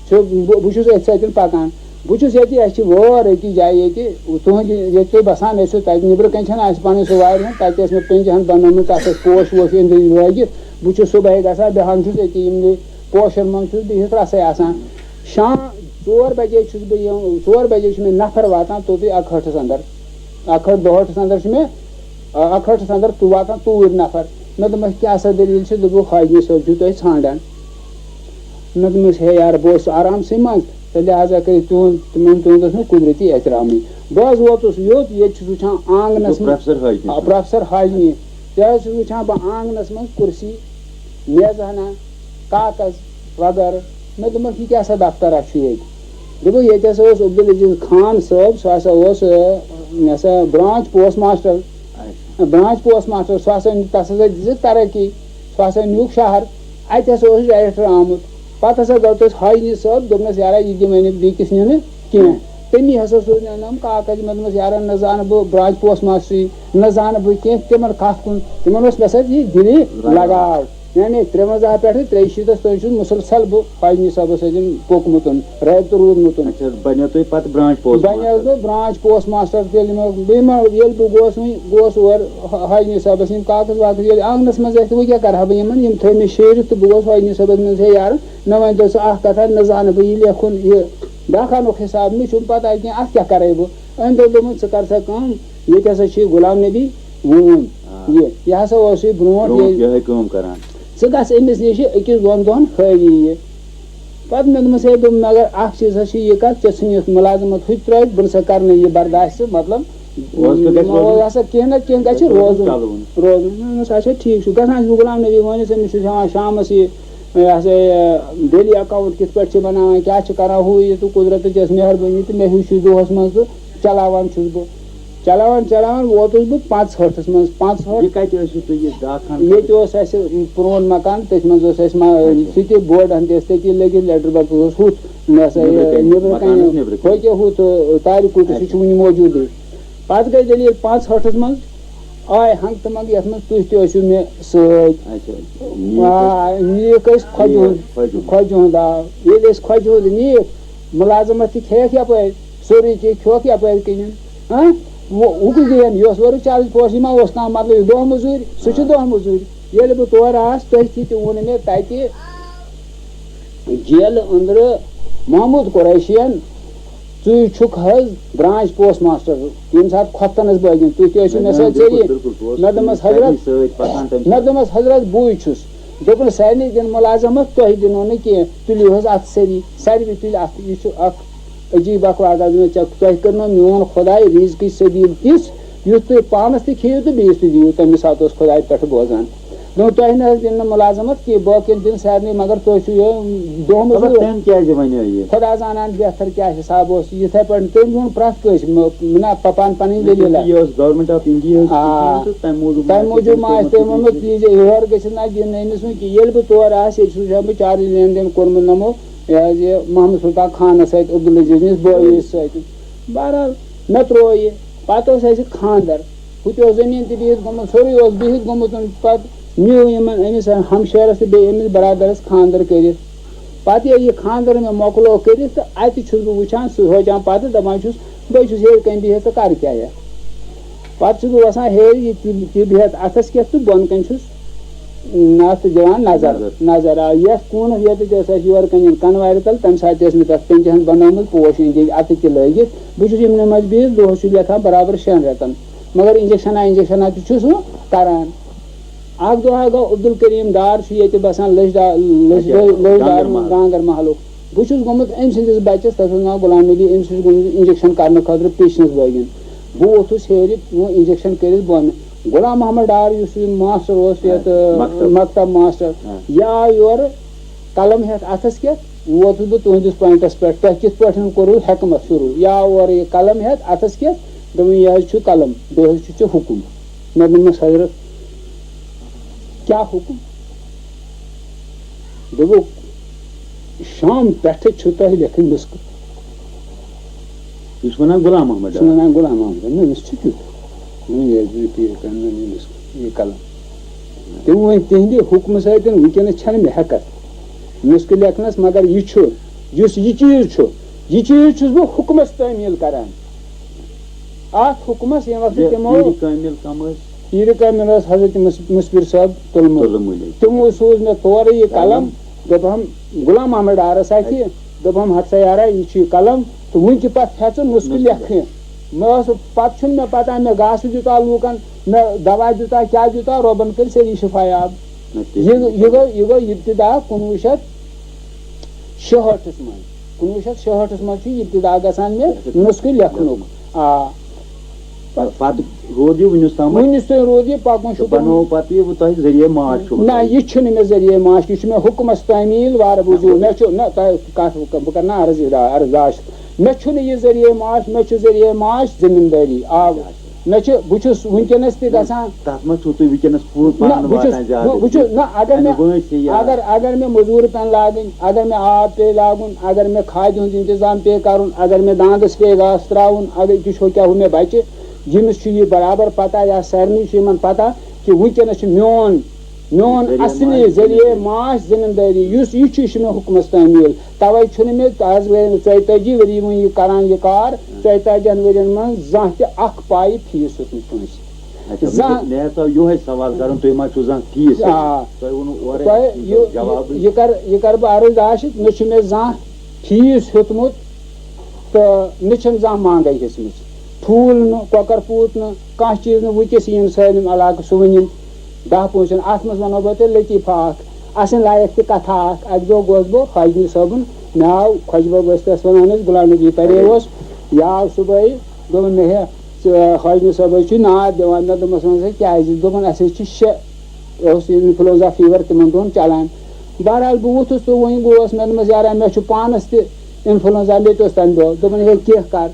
چھُ بہٕ، بہٕ چھُس أتھۍ سۭتۍ پکان۔ بہٕ چھُس ییٚتی، اَسہِ چھِ وٲر أکِس جایہِ ییٚتہِ، تُہنٛدِ ییٚتہِ تُہۍ بسان ٲسِو، تَتہِ نیٚبرٕ کنہِ چھَنہٕ اَسہِ پنٕنۍ سُہ وارِ ہُنٛد، تَتہِ ٲس مےٚ پِنجہِ ہن بنٲومٕژ، تَتھ ٲسۍ پوش ووش أنٛدرۍ لٲگِتھ۔ بہٕ چھُس صُبحٲے گژھان، بیٚہان چھُس أتی یِمنٕے پوشن منٛز چھُس بِہِتھ رسَے آسان۔ شام ژور بجے چھُس بہٕ یِوان، ژور بجے چھُ مےٚ نفر واتان توٚتُے اکہٕ ہٲٹھس اندر۔ اکہٕ ہٲٹھ دُہٲٹھس اندر چھُ مےٚ، آ، اکہٕ ہٲٹھس اندر تہٕ واتان توٗرۍ نفر۔ مےٚ دوٚپمَس، "کیٛاہ سا دٔلیٖل چھِ؟" دوٚپُکھ، "حاجی صٲب چھُو تۄہہِ ژھانٛڈان۔" مےٚ دوٚپمَس، "ہے یار، بہٕ اوسُس آرامسٕے منٛز، تہٕ لہذا کٔرِتھ تُہُنٛد، تِمن، تُہُنٛد اوس مےٚ قُدرتی احترامٕے۔ بہٕ حظ ووتُس یوٚت، ییٚتہِ چھُس وٕچھان آنٛگنَس منٛز۔" پروفیسر حاجنی آ، صٲب۔ پروفیسر حاجنی۔ یہِ حظ چھُس وٕچھان بہٕ آنٛگنَس منٛز کُرسی، میزٕ ہنا، کاکَذ وغٲرٕ۔ مےٚ دوٚپمَکھ، "یہِ کیٛاہ سا دفترا چھُ ییٚتہِ؟" دوٚپُکھ، "ییٚتہِ ہسا اوس عبدالعزیز خان صٲب، سُہ ہسا اوس، آ، یہِ ہسا برانچ پوسٹ ماسٹر۔" اچھا۔ برانچ پوسٹ ماسٹر، سُہ ہسا، تَس ہسا دِژٕکھ ترقی، سُہ ہسا نیوٗکھ شہر۔ اَتہِ ہسا اوس ڈایریکٹر آمُت۔ پَتہٕ ہسا دوٚپ تَس حاجنی صٲب، دوٚپنَس، "یارا، یہِ دِمَے نہٕ بیٚیہِ کِس نِنہٕ کینٛہہ۔" تٔمی ہسا سوٗز مےٚ نام کاکد، مےٚ دوٚپمَس، "یارا، نہ زانہٕ بہٕ برانچ پوسٹ ماسٹری، نہ زانہٕ بہٕ کینٛہہ تِمَن کَتھ کُن۔" تِمَن اوس مےٚ سۭتۍ یہِ دِلی لگاو۔ لگاو۔ یعنی ترٛوَنزاہ پٮ۪ٹھٕ ترٛیہِ شیٖتَس تام چھُس مُسلسل بہٕ حاجنی صٲبَس سۭتۍ پوٚکمُت، رٲبطہٕ روٗدمُت۔ اچھا، بنیو تُہۍ پتہٕ برانچ پوسٹ بنیوس ماسٹر؟ بہٕ برانچ پوسٹ ماسٹر تیٚلہِ۔ مےٚ، بیٚیہِ ما، ییٚلہِ بہٕ گوس وۄنۍ، گوس اور حاجنی صٲبَس، یِم کاغذ واغذ ییٚلہِ آنٛگنَس منٛز ٲسۍ، تہٕ وۄنۍ کیٛاہ کَرٕ ہا بہٕ یِمَن؟ یِم تھٲے مےٚ شیٖرِتھ تہٕ بہٕ گوس حاجنی صٲبَس، مےٚ دوٚپُس، "ہے یارٕ، مےٚ ؤنۍ تو ژٕ اَکھ کَتھا، مےٚ زانہٕ بہٕ یہِ لیکھُن، یہِ ڈاکانُک حِساب، مےٚ چھُنہٕ پَتہ کینٛہہ، اَتھ کیٛاہ کَرَے بہٕ؟" أمۍ دوٚپ، دوٚپُن، "ژٕ کَر سا کٲم، ییٚتہِ ہسا چھُے غلام نبی ووٗنۍ۔ آ۔ یہِ، یہِ ہسا اوسُے برونٛٹھ برونٛٹھ ییٚلہِ یِہوٚے کٲم کران۔ ژٕ گژھ أمِس نِش أکِس دۄن دۄہَن ہٲوی یہِ۔" پَتہٕ مےٚ دوٚپمَس، "ہے،" دوٚپُن، "مگر اَکھ چیٖز ہا چھِ یہِ کَتھ، ژےٚ ژھٕنِتھ مُلازمت ہُتہِ ترٛٲوِتھ، بہٕ نہٕ سا کَرنہٕ یہِ برداشت ژٕ، مطلب، اوس نہٕ گژھِ روزُن۔ اوس ہسا کینٛہہ نَتہٕ کینٛہہ گژھِ گژھِ روزُن روزُن۔ چَلوُن۔" روزُن۔ مےٚ دوٚپمَس، "اچھا، ٹھیٖک چھُ۔" گژھان چھُس بہٕ غلام نبی وٲنِس، أمِس چھُس ہٮ۪وان شامَس یہِ، یہِ ہسا یہِ، ڈیلی اکاؤنٹ کِتھ پٲٹھۍ چھِ بَناوان، کیٛاہ چھِ کَران، ہُہ یہِ تہٕ قُدرتٕچ یۄس مہربٲنی تہٕ مےٚ ہیوٚچھ یہِ دۄہَس منٛز تہٕ چَلاوان چھُس بہٕ۔ چلاوان چلاوان ووتُس بہٕ پانٛژہٲٹھس منٛز۔ پانٛژہٲٹھ۔ یہِ کَتہِ ٲسِو تُہۍ یہِ ڈاک خانہٕ؟ ییٚتہِ اوس اَسہِ پرون مکان، تٔتھۍ منٛز اوس اَسہِ ما-، اچھا۔ سُہ تہِ بوٚڑ ہن تہِ ٲسۍ تٔتی لٔگِتھ، لیٹر باکس اوس ہُتھ، نہ سا، یہِ نیٚبرٕ کَنہِ، نیٚبرٕ کَنہِ، مکانَس نیٚبرٕ کَنہِ۔ ہُتہِ ہُتھ، تارِ کُٹھِس، سُہ اچھا۔ چھُ وُنہِ موجوٗدٕے۔ پَتہٕ گٔے دٔلیٖل پانٛژہٲٹھس منٛز آے ہنٛگتہٕ منٛگہٕ یَتھ منٛز تُہۍ تہِ ٲسِو مےٚ سۭتۍ۔ اچھا، اچھا۔ آ، نیٖک ٲسۍ خۄجہِ ہُنٛد، نیٖک خۄجہِ ہُنٛد۔ خۄجہِ ہُنٛد، آ۔ ییٚلہِ أسۍ خۄجہِ ہُنٛد نیٖک، مُلازمت تہِ کھیٚیَکھ یَپٲرۍ، سورُے کینٛہہ کھیوٚکھ یَپٲرۍ کِنۍ۔ ہاں؟ وۄنۍ، وۄنۍ کُس دِیَن؟ یہِ اوس ؤرٕک چارٕج پورسٕے ما اوس کانٛہہ، مطلب، یہِ دۄہ مٔزوٗرۍ، سُہ چھُ آ۔ دۄہ مٔزوٗرۍ۔ ییٚلہِ بہٕ تورٕ آس، تٔتھی تہِ ووٚن مےٚ تَتہِ جیلہٕ أنٛدرٕ محموٗد قریشیَن، "ژٕے چھُکھ حظ برانچ پوسٹ ماسٹر، ییٚمہِ ساتہٕ کھۄفتَن ٲس بٲگِن، تُہۍ تہِ ٲسِو مےٚ نہ، سۭتۍ بلکل، ژیٚیہِ؟" بلکل، بہٕ اوسُس مےٚ دوٚپمَس، سارنٕے حضرت، سۭتۍ پَکان تَمہِ مےٚ ساتہٕ۔ دوٚپمَس، حضرت، بٕے چھُس۔ دوٚپُن، "سارنٕے دِن مُلازمت، تۄہہِ دِنو نہٕ کینٛہہ، تُلِو حظ اَتھ سٲری، ساروی تُلۍ اَتھ، یہِ چھُ اَکھ عجیٖب اَکھ واقعہ، دوٚپمَس، ژےٚ، تۄہہِ کٔرنو میون خۄداے رِزقٕچ سبیٖل تِژھ، یُتھ تُہۍ پانَس تہِ کھیٚیِو تہٕ بیٚیِس تہِ دِیِو۔" تَمہِ ساتہٕ اوس خۄداے پٮ۪ٹھٕ بوزان۔ دوٚپُن، "تۄہہِ نہ حظ دِن نہٕ مُلازمت کینٛہہ، باقیَن دِن سارنٕے، مگر تُہۍ چھُو یہِ دۄہ مگر مٔزوٗر۔" تٔمۍ کیٛازِ وَنیو یہِ؟ خۄدا زانان بہتر کیٛاہ حِساب اوس۔ یِتھَے پٲٹھۍ تٔمۍ ووٚن پرٛٮ۪تھ کٲنٛسہِ، مہ-، مہ-، نہ پَپان پَنٕنۍ نہ، دٔلیٖلہ۔ یہِ اوس گورمٮ۪نٹ آف اِنڈیا ہٕنٛز آ۔ کِتھ تہٕ تَمہِ موٗجوٗب تَمہِ ما آسہِ موٗجوٗب تٔمۍ ما آسہِ کوٚرمُت تٔمۍ یہِ؟ ووٚنمُت، یہِ زِ یورٕ گٔژھِتھ نہ دِن نہٕ أمِس وۄنۍ کینٛہہ۔ ییٚلہِ بہٕ تورٕ آس، ییٚتہِ سوٗزہَم بہٕ چارٕج لین دین کوٚرمُت نَمو، یہِ حظ یہِ محمد سلطان خانَس سۭتۍ، عبدالعزیز نِس بٲیِس سۭتۍ۔ بہرحال، مےٚ ترٛوو یہِ۔ پَتہٕ اوس اَسہِ خانٛدر۔ ہُہ تہِ اوس زٔمیٖن تہِ بِہِتھ گوٚمُت، سورُے اوس بِہِتھ گوٚمُت۔ پَتہٕ نیوٗ یِمَن، أمِس ہمشیرَس تہٕ بیٚیہِ أمِس برادَرَس خانٛدر کٔرِتھ۔ پَتہٕ ییٚلہِ یہِ خانٛدر مےٚ مۄکلو کٔرِتھ، تہٕ اَتہِ چھُس بہٕ وٕچھان، سُہ سونٛچان پَتہٕ دَپان چھُس، بہٕ چھُس ہیٚرِ کَنہِ بِہِتھ، ژٕ کَر کیٛاہ یَتھ؟ پَتہٕ چھُس بہٕ وَسان ہیٚرِ، یہِ تہِ، تہِ بِہِتھ اَتھَس کٮ۪تھ تہٕ بۄنہٕ کَنہِ چھُس اَتھ دِوان نظر، نظر۔ نظر۔ آ، یَتھ کوٗنَس ییٚتٮ۪تھ ٲس اَسہِ یورٕ کَنہِ کَنوارِ تَل، تَمہِ ساتہٕ تہِ ٲس مےٚ تَتھ پٮ۪نٛجہِ ہٕنٛز بَنٲومٕژ پوش أنٛدۍ أنٛدۍ اَتھٕ تہِ لٲگِتھ۔ بہٕ چھُس یِمنٕے منٛز بِہِتھ، دۄہَس چھُس لیکھان برابر شٮ۪ن رٮ۪تَن۔ مگر اِنجَکشَنا، اِنجَکشَنا تہِ چھُس نہٕ کَران۔ اَکھ دۄہ ہا گوٚو، عبدالکریم ڈار چھُ ییٚتہِ بَسان، لٔجۍ ڈا-، لٔجۍ، اچھا، لٔجۍ ڈار، ڈانٛگر محلہٕ۔ ڈانٛگر محلُک۔ بہٕ چھُس گوٚمُت أمۍ سٕنٛدِس بَچَس، تَس اوس ناو غلام نبی، أمِس چھُس گوٚمُت اِنجَکشَن کَرنہٕ خٲطرٕ پیشنَس بٲگِن۔ بہٕ ووٚتھُس ہیٚرِ، وۄنۍ اِنجَکشَن کٔرِتھ بۄنہٕ۔ غلام محمد ڈار، یُس یہِ ماسٹر اوس یَتھ، آ، مکتب۔ مکتب ماسٹر، آ۔ یہِ آو یورٕ قلم ہٮ۪تھ اَتھَس کٮ۪تھ، ووتُس بہٕ تُہٕنٛدِس پوینٹَس پٮ۪ٹھ، تۄہہِ کِتھ پٲٹھۍ کوٚروٕ حکمت شروٗع؟ یہِ آو اورٕ یہِ قلم ہٮ۪تھ اَتھَس کٮ۪تھ، دوٚپُن، "یہِ حظ چھُ قلم، بیٚیہِ حظ چھُ ژےٚ حُکُم۔" مےٚ دوٚپمَس، "حضرت، کیٛاہ حُکُم؟" دوٚپُکھ، "شام پٮ۪ٹھٕ چھُ تۄہہِ لیکھٕنۍ نُسخہٕ۔" یہِ چھُ وَنان غلام محمد ڈار۔ چھُ وَنان غلام محمد ڈار۔ نہ، أمِس چھُ کیُتھ؟ وۄنۍ ییٚلہِ یہِ پیٖر کَرن، نہ، أمِس یہِ قلم۔ تِم وۄنۍ تِہِنٛدِ حُکمہٕ سۭتۍ وٕنکیٚنَس چھَنہٕ مےٚ ہٮ۪کَتھ نُسخہٕ لیکھنَس، مگر یہِ چھُ، یُس یہِ چیٖز چھُ، یہِ چیٖز چھُس بہٕ حُکمَس تعمیٖل کَران۔ اَتھ حُکمَس ییٚمہِ وقتہٕ یہِ تِمو پیٖرِ کٲمِل کَم ٲسۍ؟ پیٖرِ کٲمِل ٲس حضرت مُس-، مُسفِر صٲب تُلمُل۔ تُلمُلہِ۔ تِمو سوٗز مےٚ تورٕ یہِ قلم، قلم۔ دوٚپہَم، غلام محمد ڈارَس اَتھِ، اَتہِ۔ دوٚپہَم، "ہَتہٕ سا یارا، یہِ چھُ یہِ قلم، تہٕ وٕنہِ تہِ پَتہٕ ہٮ۪ژٕ نُسخہٕ نُسخہٕ لیکھٕنۍ۔" مےٚ اوس پَتہٕ چھُنہٕ مےٚ پَتہ، مےٚ گاسہٕ دیُتا لوٗکَن، مےٚ دَوا دیُتا، کیٛاہ دیُتا، رۄبَن کٔرۍ سٲری شِفایاب۔ نہ، تہِ یہِ، چھُ یہِ گوٚو، یہِ گوٚو ابتدا کُنوُہ شیٚتھ شُہٲٹھَس منٛز۔ کُنوُہ شیٚتھ شُہٲٹھَس منٛز چھُ ابتدا گژھان مےٚ اچھا۔ نُسخہٕ لیکھنُک۔ آ۔ پ-، پَتہٕ روٗد یہِ وٕنیُس تامَتھ؟ وٕنیُس تام روٗد یہِ، پَکُن تہٕ شُکُر۔ بَنوو پَتہٕ یہِ تۄہہِ ذٔریعے معاش چھُو نہ، بَنومُت؟ یہِ چھُنہٕ مےٚ ذٔریعے معاش، یہِ چھُ مےٚ حُکمَس تعمیٖل وارٕ بوٗزِو۔ نہ، مےٚ چھُ، نہ، تۄہہِ کَتھ بہٕ کَرٕ نہ عرض اِدا-، عرض داشت۔ مےٚ چھُنہٕ یہِ ذٔریعے معاش، مےٚ چھُ ذٔریعے معاش زٔمیٖندٲری، آب۔ اچھا، اچھا۔ مےٚ چھُ، بہٕ چھُس وٕنکیٚنَس تہِ گژھان۔ تَتھ منٛز چھُو تُہۍ وٕنکیٚنَس پوٗرٕ نہ، پانہٕ بہٕ چھُس، واتان زیادٕ؟ بہٕ، بہٕ چھُس، نہ، اگر اَمہِ مےٚ، وٲنٛسہِ چھِ یاد۔ اگر، اگر مےٚ مٔزوٗرۍ پٮ۪ن لاگٕنۍ، اگر مےٚ آب پیٚیہِ لاگُن، اگر مےٚ کھادِ ہُنٛد اِنتظام پیٚیہِ کَرُن، اگر مےٚ دانٛدَس پیٚیہِ گاسہٕ ترٛاوُن، اگر یہِ چھُ کیٛاہ ہُہ مےٚ بَچہِ، ییٚمِس چھُ یہِ برابر پَتہ یا سارنٕے چھُ یِمَن پَتہ کہِ وٕنکیٚنَس چھُ میون، میون ذٔریعہٕ اَصلی معاش ذٔریعہٕ زٔمیٖندٲری۔ معاش زٔمیٖندٲری، یُس یہِ چھُ، یہِ چھُ مےٚ حُکمَس تعمیٖل۔ تَوَے چھُنہٕ مےٚ، آز گٔے ژۄیہِ تٲجی ؤری وۄنۍ یہِ کَران یہِ کار، ژۄیہِ تٲجی ہَن ؤرِین منٛز زانٛہہ تہِ اَکھ پایہِ فیٖس ہیوٚتمُت کٲنٛسہِ۔ اچھا، مےٚ زانٛہہ دوٚپ، مےٚ ہسا اوس یِہوے سوال کرُن، تُہۍ ما چھِو زانٛہہ فیٖس ہیٚوان؟ آ۔ تۄہہِ ووٚنوٕ اورے تۄہہِ فیٖسُک یہِ، جوابٕے۔ یہِ، یہِ کر، یہِ کر بہٕ عرض داشت، نہ چھُ مےٚ زانٛہہ فیٖس ہیوٚتمُت تہٕ نہ چھَم زانٛہہ مانٛگے ہیٚژمٕژ۔ ٹھوٗل نہٕ، کۄکر پوٗت نہٕ، کانٛہہ چیٖز نہٕ۔ وٕنکیٚس یِیِن سٲلِم علاقہٕ سُہ ؤنِن دَہ پونٛسہٕ۔ اَتھ منٛز وَنو بہٕ تۄہہِ لطیفہ اکھ، اَسٕنۍ لایق تہِ کتھا اکھ۔ اَکہِ دۄہ گوس بہٕ حاجنی صٲبُن، مےٚ آو خۄجہِ بب ٲسۍ تَس وَنان ٲسۍ، غلام نبی پرے اوس، یہِ آو صُبحٲے، دوٚپُن، مےٚ ہے، ژٕ، حاجنی صٲب حظ چھُے ناد دِوان۔ مےٚ دوٚپمَس، وَن سا کیٛازِ؟ دوٚپُن، اَسہِ حظ چھِ شےٚ، اوس یہِ انفلوئنزا فیور تِمَن دۄہَن چَلان۔ بہرحال، بہٕ ووٚتھُس تہٕ وۄنۍ گوس، مےٚ دوٚپمَس، یارا، مےٚ چھُ پانَس تہِ انفلوئنزا، مےٚ تہِ اوس تَمہِ دۄہ۔ دوٚپُن، ہے، کینٛہہ کَر۔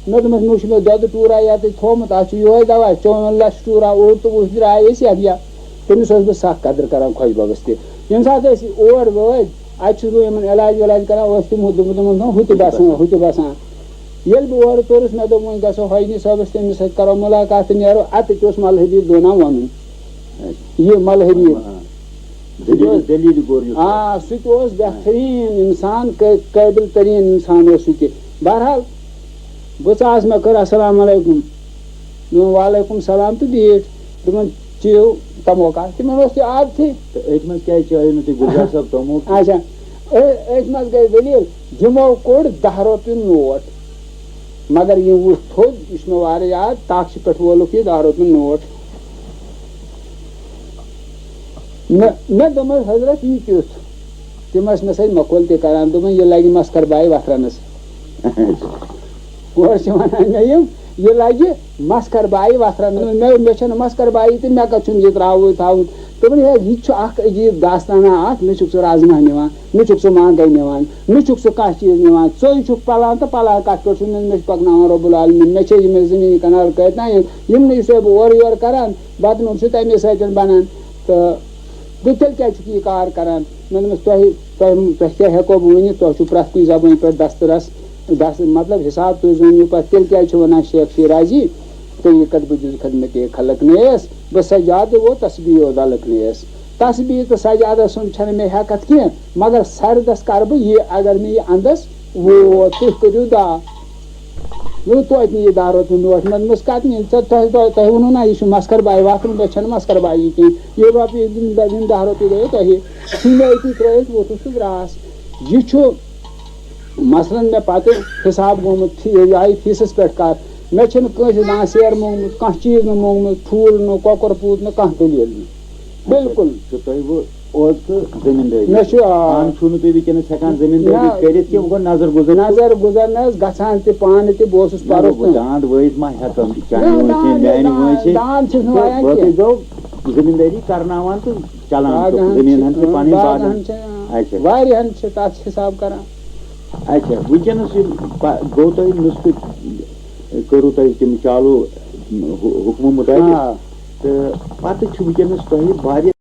مےٚ دوٚپمَس، مےٚ وُچھ مےٚ دۄدٕ ٹوٗرا یَتٕتھۍ تھوٚومُت، اَتھ چھُ یِہوٚے دَوا، چیوٚو مےٚ لَچھ ٹوٗرا اوٚڑ تہٕ وُچھ درٛاے أسۍ یَتھ یَتھ۔ تٔمِس اوسُس بہٕ سَخ قدٕر کَران خۄجہِ بَبَس تہِ۔ ییٚمہِ ساتہٕ أسۍ اور وٲتۍ، اَتہِ چھُس بہٕ یِمَن علاج وِلاج کَران، اوس تِمو دوٚپمُت، دوٚپمُت، ہُہ تہِ بَسان، ہُہ تہِ بَسان۔ ییٚلہِ بہٕ اورٕ توٚرُس، مےٚ دوٚپ، وۄنۍ گژھو حٲجنی صٲبَس، تٔمِس سۭتۍ کَرو مُلاقات تہٕ نیرو۔ اَتہِ تہِ اوس مَلہٕ حبیٖب دونان وَنُن۔ یہِ مَلہٕ حبیٖب۔ آ۔ دٔلیٖل، دٔلیٖل گوٚر یُس آ، سُہ تہِ اوس بہتریٖن اِنسان، قٲ-، قٲبِل تریٖن اِنسان اوس سُہ تہِ۔ بہرحال، بہٕ ژاس، مےٚ کٔر السلام علیکم۔ دوٚپُن، "وعلیکم السلام" تہٕ بیٖٹھ۔ دوٚپُن، "چیٚیِو تموکا؟" تِمن اوس تہِ عادتھٕے۔ تہٕ أتھۍ منٛز کیٛازِ چٲیِو نہٕ تُہۍ گُلزار صٲب تموک؟ اچھا، أ-، أتھۍ منٛز گٔے دٔلیٖل، یِمو کوٚڑ دَہ رۄپیہِ نوٹ، مگر یِم وُچھ تھوٚد، یہِ چھُ مےٚ واریاہ یاد، تاکھچہِ پٮ۪ٹھ وولُکھ یہِ دَہ رۄپیہِ نوٹ۔ مےٚ، مےٚ دوٚپمَس، "حضرت، یہِ کیُتھ؟" تِم ٲسۍ مےٚ سۭتۍ مقول تہِ کران، دوٚپُن، "یہِ لگہِ مسخر بایہِ وتھرنس۔" اورٕ چھِ وَنان مےٚ یِم، "یہِ لَگہِ مسخر بایی وَتھرَن۔" مےٚ، مےٚ چھَنہٕ مسخر بایی تہٕ مےٚ کَتھ چھُم یہِ ترٛاوُن تھاوُن۔ دوٚپُن، "ہے، یہِ تہِ چھُ اَکھ عجیٖب داستانہ اَکھ، نہ چھُکھ ژٕ رازماہ نِوان، نہ چھُکھ ژٕ مانٛگَے نِوان، نہ چھُکھ ژٕ کانٛہہ چیٖز نِوان، ژٕے چھُکھ پَلان تہٕ پَلان کَتھ پٮ۪ٹھ چھُ مےٚ، مےٚ چھُ پَکناوان رۄب العالمیٖن، مےٚ چھےٚ یِمَے زٔمیٖن کَنال کٔتۍ تام یِم، یِم نہٕ یہِ سۄ بہٕ اورٕ یورٕ کَران، بدنام چھُ تَمے سۭتۍ بَنان۔" تہٕ دوٚپ، "تیٚلہِ کیٛازِ چھُکھ یہِ کار کران؟" مےٚ دوٚپمَس، "تۄہہِ، تۄہہِ، تۄہہِ کیٛاہ ہٮ۪کو بہٕ ؤنِتھ؟ تۄہہِ چھُو پرٛٮ۪تھ کُنہِ زبٲنۍ پٮ۪ٹھ دسترس، دست-، مطلب حساب تُہۍ زٲنِو پَتہٕ، تیٚلہِ کیٛازِ چھُ وَنان شیخ شیرازی، طریٖقت بہٕ جُز خدمت خلق نیس، بہٕ سجادٕ و تسبیح و دلک نیس۔ تسبیح تہٕ سجادس سُنٛد چھَنہٕ مےٚ ہٮ۪کتھ کینٛہہ، مگر سردس کرٕ بہٕ یہِ، اگر مےٚ یہِ اندس ووت، تُہۍ کٔرِو دعا۔" مےٚ دوٚپ، "توتہِ نہٕ یہِ دَہ رۄپیہِ نوٹ؟" مےٚ دوٚپمَس، "کَتہِ نِنۍ ژےٚ؟ تۄہہِ، تۄہہِ، تۄہہِ ووٚنوُ نا، یہِ چھُ مسخر بایی وۄتھُن، مےٚ چھَنہٕ مسخر بایی کِہیٖنۍ۔ یہِ رۄپیہِ، یِم، یِم دَہ رۄپیہِ گٔیے تۄہہِ۔" ژھٕنۍ مےٚ أتی ترٛٲیِتھ، ووٚتھُس تہٕ درٛاس۔ یہِ چھُ، مثلاً، مےٚ پَتہٕ حِساب گوٚمُت، فی-، یہِ آیہِ فیٖسَس پٮ۪ٹھ کَتھ۔ مےٚ چھُنہٕ کٲنٛسہِ زانٛہہ سیر موٚنگمُت، کانٛہہ چیٖز نہٕ موٚنگمُت، ٹھوٗل نہٕ، کۄکُر پوٗت نہٕ، کانٛہہ دٔلیٖل نہٕ۔ بِلکُل۔ چھُ تۄہہِ وۄنۍ اوترٕ زٔمیٖندٲری؟ مےٚ چھُ، آ۔ پانہٕ چھُو نہٕ تُہۍ وٕنکیٚنَس ہٮ۪کان زٔمیٖندٲری نہ، کٔرِتھ کینٛہہ، وۄنۍ گوٚو نظر گُزر؟ نظر گُزر نہ حظ، گژھان تہِ پانہٕ تہِ، بہٕ اوسُس نہ، پَرُس وۄنۍ تام۔ دانٛد وٲیِتھ ما ہٮ۪کَن؟ چانہِ نہ، وٲنٛسہِ، دانٛد، میٛانہِ دانٛد، وٲنٛسہِ۔ دانٛد چھِس نہٕ تہٕ وایان باقٕے کینٛہہ۔ گوٚو زٔمیٖندٲری کرناوان تہٕ چلان تہٕ باغہٕ ہن زٔمیٖن چھِ، ہن تہِ پَنٕنۍ باغہٕ باغہٕ۔ ہن چھِ، آ، اچھا۔ واریاہَن چھِ تَتھ حِساب کران۔ اچھا، وٕنکیٚنَس یہِ پَ-، گوٚو تۄہہِ نُسخہٕ، کٔرِو تۄہہِ تِم چالوٗ حُ-، حُکمہٕ مُطٲبِق۔ آ۔ تہٕ پَتہٕ چھُ وٕنکیٚنَس تۄہہِ واریاہ